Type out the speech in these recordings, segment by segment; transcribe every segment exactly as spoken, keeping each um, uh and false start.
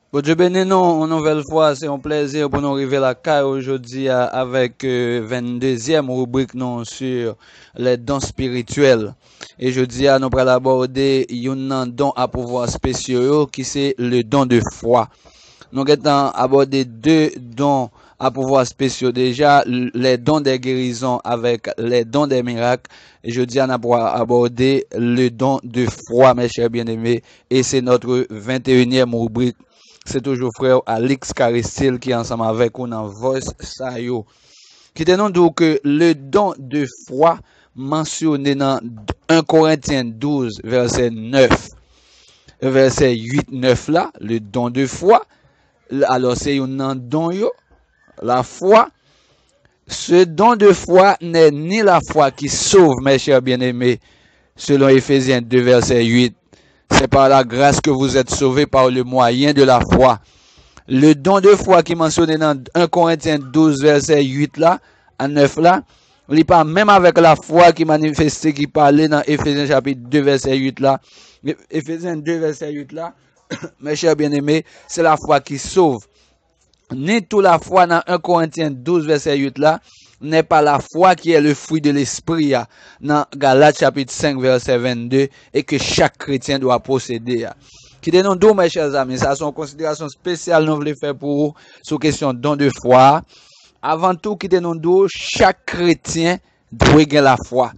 Bondye beni nou yon nouvèl fwa. Se yon plèzi pou nou rive lakay ou jodi a avèk euh, venndezyèm ribrik nou sur les dons spirituels. E jodi a, nou pral abòde youn nan don a pouvwa spesyo yo ki se le don de fwa. Nou gentan abòde de don a pouvwa spesyo deja, les dons des guérisons avec les dons des miracles. E jodi a, n ap abòde le don de fwa, mes chers bien-aimés. E se notre venndezyèm ribrik. Se toujou frè w Alix Carestil ki ansanm avèk ou nan voice sa yo. Kite nou di w ke le don de fwa mansyone nan en Korentyen douz vèsè nèf, vèsè uit nèf la, le don de fwa. Alò, se youn nan don yo, la fwa. Ce don de foi n'est ni la foi qui sauve, mes chers bien-aimés, selon Éphésiens deux, verset huit. C'est par la grâce que vous êtes sauvés par le moyen de la foi. Le don de foi ki mansyone nan en Korentyen douz, vèsè uit la, a nèf la, li pa menm avèk lafwa ki manifeste, ki pale nan Efezyen chapit de, vèsè uit la. Efezyen de, vèsè uit la, mes chers bien-aimés, c'est la foi qui sauve. Ni tou lafwa nan en Korentyen douz, vèsè uit la, n'est pas la foi qui est le fruit de l'esprit a, nan Galat chapit senk, vèsè vennde, et que chaque chrétien doit posséder a. Kite nou di w, mes chers amis, sa se yon konsiderasyon espesyal nou vle fè pou ou sou kesyon don de fwa a. Avan tou, kite nou di w, chak kretyen dwe gen lafwa.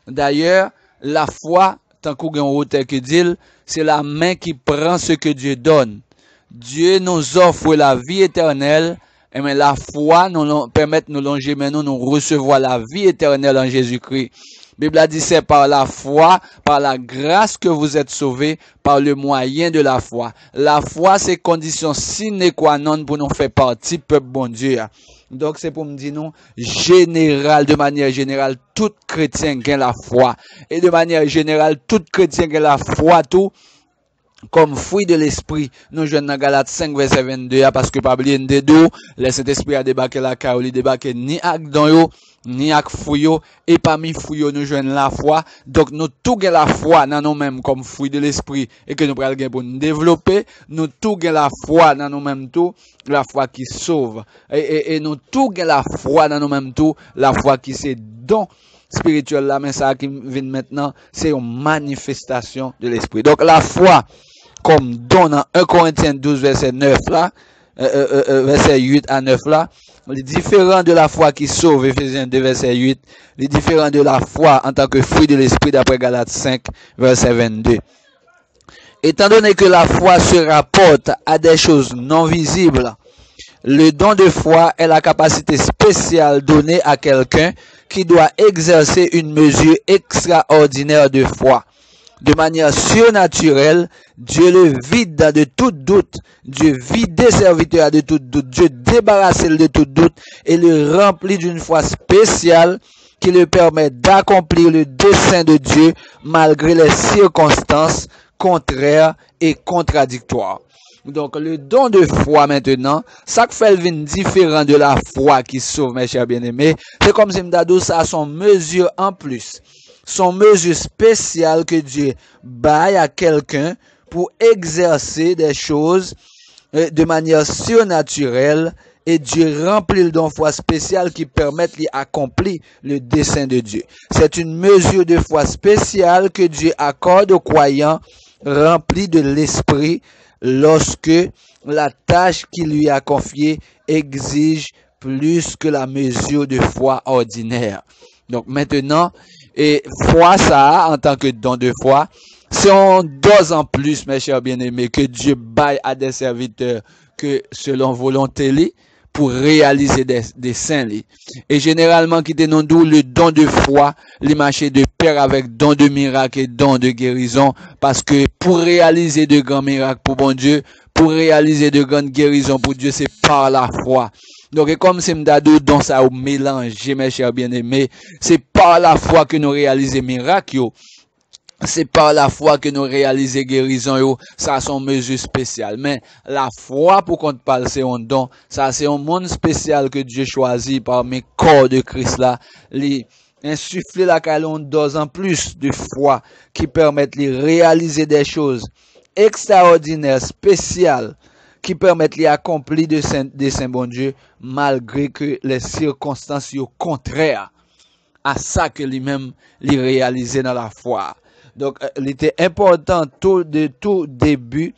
Dayè, lafwa, tankou gen yon otè ki di l, c'est la main qui prend ce que Dieu donne. Dieu nous offre la vie éternelle, enben lafwa nou lon- pèmèt nou lonje men nou, nou resevwa lavi etènèl an Jezikri. Bib la di, c'est par la foi, par la grâce que vous êtes sauvés, par le moyen de la foi. Lafwa se kondisyon sine qua non pou nou fè pati pèp Bondye a. Donk, se pou m di nou, jeneral, de manyè jeneral, tout kretyen gen lafwa. E de manyè jeneral, tout kretyen gen lafwa tou, kòm fwi de lespri, nou jwenn nan Galat senk, vèsè vennde a, paske pa bliye, n te di w, lè Sentespri a debake lakay ou, li debake ni ak don yo, ni ak fwi yo, e pami fwi yo, nou jwenn lafwa. Donk, nou tou gen lafwa nan nou menm kòm fwi de lespri, e ke nou pral gen pou n devlope. Nou tou gen lafwa nan nou menm tou, lafwa ki sove. E, e, e nou tou gen lafwa nan nou menm tou, lafwa ki se don espirityèl la, men sa ki vin mentnan, se yon manifestasyon de lespri. Donk, lafwa kòm don nan en Korentyen douz, vèsè nèf la, euh, euh, euh, euh, vèsè uit a nèf la, li diferan de lafwa ki sove, Efezyen de, vèsè uit, li diferan de lafwa antanke fwi de lespri, daprè Galat senk, vèsè vennde. Étant donné que la foi se rapporte à des choses non visibles, le don de foi est la capacité spéciale donnée à quelqu'un qui doit exercer une mesure extraordinaire de foi. De manière surnaturelle, Dieu le vide de tout doute. Dieu vide serviteur de tout doute. Dieu débarrasse de tout doute et le remplit d'une foi spéciale qui le permet d'accomplir le dessein de Dieu malgré les circonstances contraires et contradictoires. Donk, le don de fwa mentenan, sa k fè l vin diferan de lafwa ki sove, mes chers bien-aimés, se kòmsi m ta di w sa se yon mezi an plis. Se yon mezi espesyal ke Dye bay a kèlken pou egzèse de choz euh, de manyè sirnatirèl, e Dye ranpli l de yon fwa espesyal ki pèmèt li akonpli le dessein de Dieu. C'est une mesure de foi spéciale que Dieu accorde aux croyants remplis de l'Esprit lorsque la tâche qui lui a confiée exige plus que la mesure de foi ordinaire. Donk, mentenan, e fwa sa a, antanke don de fwa, se yon dòz an plis, mes chers bien-aimés, ke Dye bay a de sèvitè ke selon volonte li pou reyalize de, desen li. E jeneralman, kite nou di w, le don de fwa, li mache de pè avèk don de mirak e don de gerizon, paske pou reyalize de gran mirak pou Bondye, pou reyalize de grann gerizon pou Dye, se pa lafwa. Donk, e kòmsi m ta di w, don sa yo melanje, mes chers bien-aimés. Se pa lafwa ke nou reyalize mirak yo. Se pa lafwa ke nou reyalize gerizon yo. Sa se yon mezi espesyal. Men, lafwa pou kont pa l se yon don. Sa se yon moun espesyal ke Dye chwazi pami kò de Kris la. Li ensifle lakay li yon dòz an plis de fwa ki pèmèt li reyalize de choz ekstraòdinè, espesyal, ki pèmèt li akonpli de sen, desen Bondye, malgre ke lè sikonstans yo kontrè a sa ke li menm li reyalize nan lafwa. Donk, li te enpòtan tou de tou debi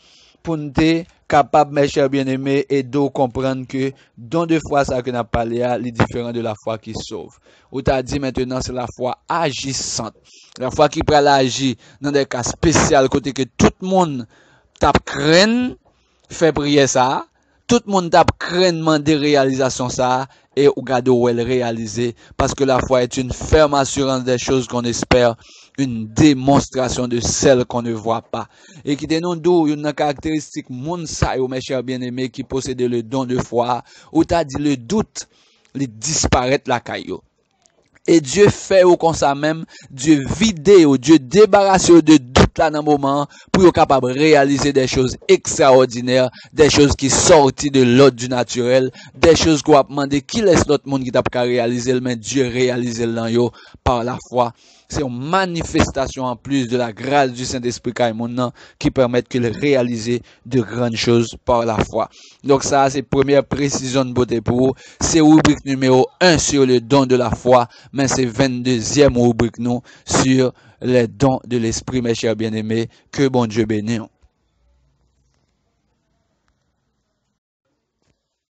pou n te kapab, mes chers bien-aimés, ede w konprann ke don de fwa sa ke n ap pale a, li diferan de lafwa ki sove. Ou ta di mentenan se lafwa ajisant. Lafwa ki pral aji nan de ka espesyal kote ke tout moun t ap krenn fè priyè sa a, tout moun t ap krenn mande reyalizasyon sa a, e ou gade w wè l reyalize, parce que la foi est une ferme assurance des choses qu'on espère, une démonstration de celles qu'on ne voit pas. E kite nou di w, youn nan karakteristik moun sa yo, mes chers bien-aimés, ki posede le don de fwa, ou ta di le dout, li disparèt lakay yo. E Dye fè yo konsa menm, Dye vide yo, Dye debarase yo de dout la nan moman an, pou yo kapab reyalize de choz ekstraòdinè, de choz ki sòti de lòd di natirèl, de choz ke w ap mande kilès lòt moun ki t ap ka reyalize l, men Dye reyalize l nan yo pa lafwa. Se yon manifestasyon anplis de la grâce du Saint-Esprit kay moun nan ki pèmèt ke l reyalize de grandes choses par la foi. Donk sa a se premyè presizyon n pote pou ou. Se ribrik nimewo en sur le don de la foi, men se venndezyèm ribrik nou sur les dons de l'esprit, mes chers bien-aimés. Ke Bondye beni w.